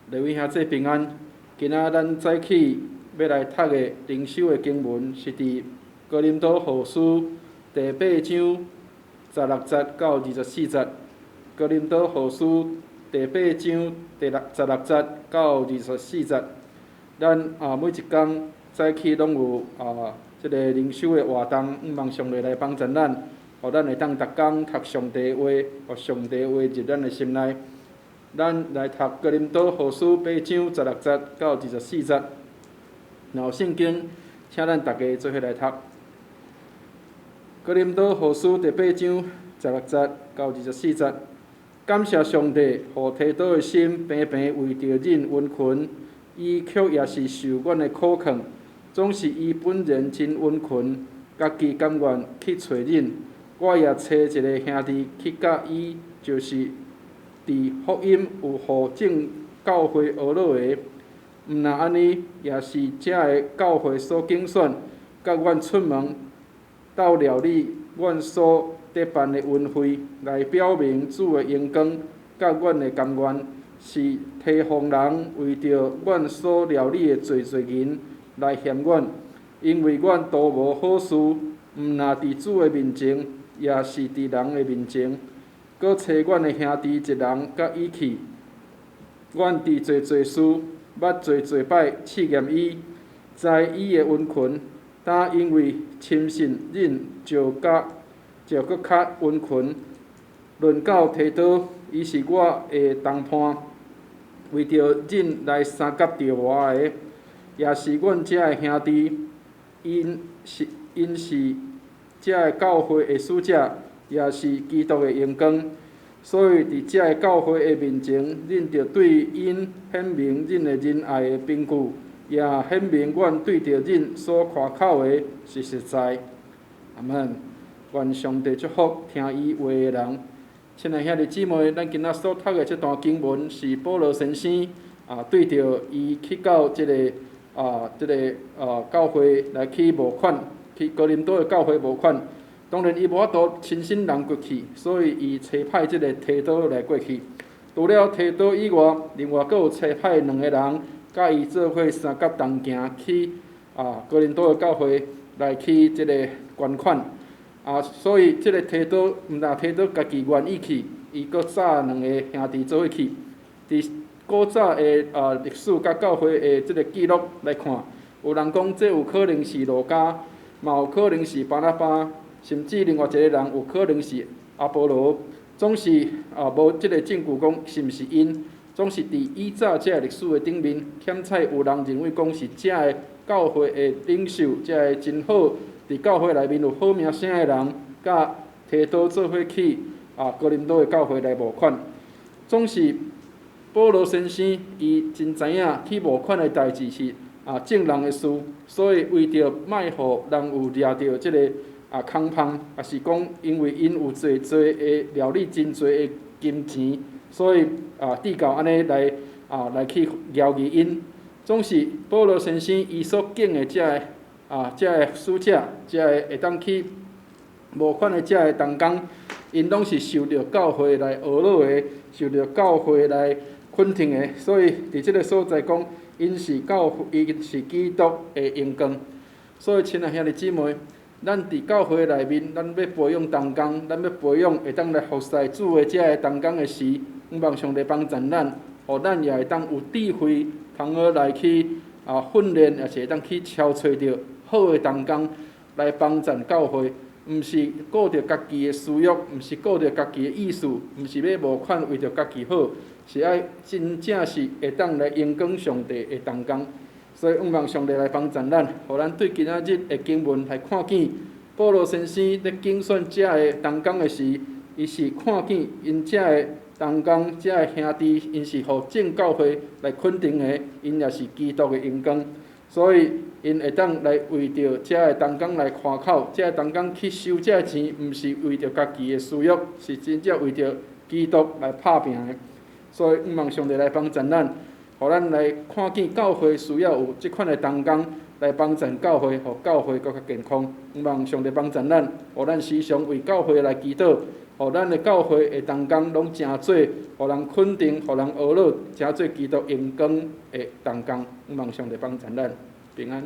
各位兄弟平安。今仔咱早起欲來讀的靈修的經文，是佇哥林多後書第八章十六節到二十四節。哥林多後書第八章第六十六節到二十四節。咱啊每一工早起攏有啊這个靈修的活動，向望上帝來幫助咱，予咱會當逐工讀上帝話，予上帝話入咱的心內。咱來讀哥林多後書八章十六節到二十四節。若有聖經，請咱逐家做伙來讀。哥林多後書第八章十六節到二十四節。感謝上帝，予提多的心平平為著恁殷勤，伊卻也是受阮的苦勸。總是伊本人真殷勤，家己甘願去揣恁。我也差一个兄弟去佮伊，就是佇福音有予眾教會呵咾的，毋但按呢，也是遮个教會所揀選，佮阮出門鬥料理阮所得辦的恩惠，來表明主的榮光，佮阮的甘願，是提防人為著阮所料理的濟濟銀來嫌阮，因為阮都無好事，毋但佇主的面前，也是佇人的面前。閣差阮的兄弟一人佮伊去，阮佇濟濟事，捌濟濟擺試驗伊，知伊的殷勤，但因為深信恁，就佮就閣較殷勤。論到提多，伊是我的同伴，為著恁來相佮著活的，也是阮遮的兄弟。𪜶是遮个教會的使者，也是基督的榮光。所以佇遮个教會的面前，恁著對𪜶顯明恁的仁愛的憑據，也顯明阮對著恁所誇口的是實在。阿門。願上帝祝福聽伊話的人。親愛兄弟姊妹，咱今仔所讀的這段經文是保羅先生啊，對著伊去到這个教會來去募款，去哥林多的教會募款。當然，伊無法度親身人過去，所以伊差派這个提多來過去。除了提多以外，另外閣有差派兩个人，佮伊做伙相佮同行去啊哥林多的教會來去這个捐款。啊，所以這个提多毋但提多家己願意去，伊閣紮兩个兄弟做伙去。佇古早的啊歷史佮教會的這个記錄來看，有人講這有可能是路加，嘛有可能是巴拿巴。甚至另外一個人有可能是阿波羅，總是啊無這个證據講是毋是𪜶，總是佇以早這个歷史的頂面，遣采有人認為講是遮个教會的領袖，遮个真好，佇教會內面有好名聲的人，佮提多做伙去啊哥林多的教會來募款。總是保羅先生伊真知影去募款的代誌是啊眾人的事，所以為著莫予人有掠著這个啊，空芳，抑是講，因為𪜶有濟濟的料理真濟的金錢，所以啊，至到按呢來啊來去枵議𪜶。總是保羅先生伊所揀的遮个啊，遮个使者，遮个會當去募款的遮个同工，𪜶攏是受著教會來呵咾的，受著教會來肯定的，所以佇這个所在講，𪜶是教會，𪜶是基督的榮光。所以，親愛兄弟姊妹，咱佇教會內面，咱欲培養同工，咱欲培養會當來服侍主的遮个同工的時，向望上帝幫助咱，予咱也會當有智慧，通好來去啊訓練，抑是會當去挑揣著好的同工來幫贊教會。毋是顧著家己的私欲，毋是顧著家己的意思，毋是欲募款為著家己好，是愛真正是會當來榮光上帝的同工。所以，向望上帝來幫助咱，予咱對今仔日的經文來看見，保羅先生咧揀選遮个同工的時，伊是看見𪜶遮个同工、遮个兄弟，𪜶是予眾教會來肯定的，𪜶也是基督的榮光，所以𪜶會當來為著遮个同工來誇口，遮个同工去收遮个錢，毋是為著家己的私欲，是真正為著基督來拍拚的。所以，向望上帝來幫助咱。予咱來看見教會需要有這款的同工來幫助教會，予教會閣較健康。向望上帝幫助咱，予咱時常為教會來祈禱，予咱的教會的同工攏成做予人肯定、予人呵咾，成做基督榮光的同工。望上帝幫贊咱，平安。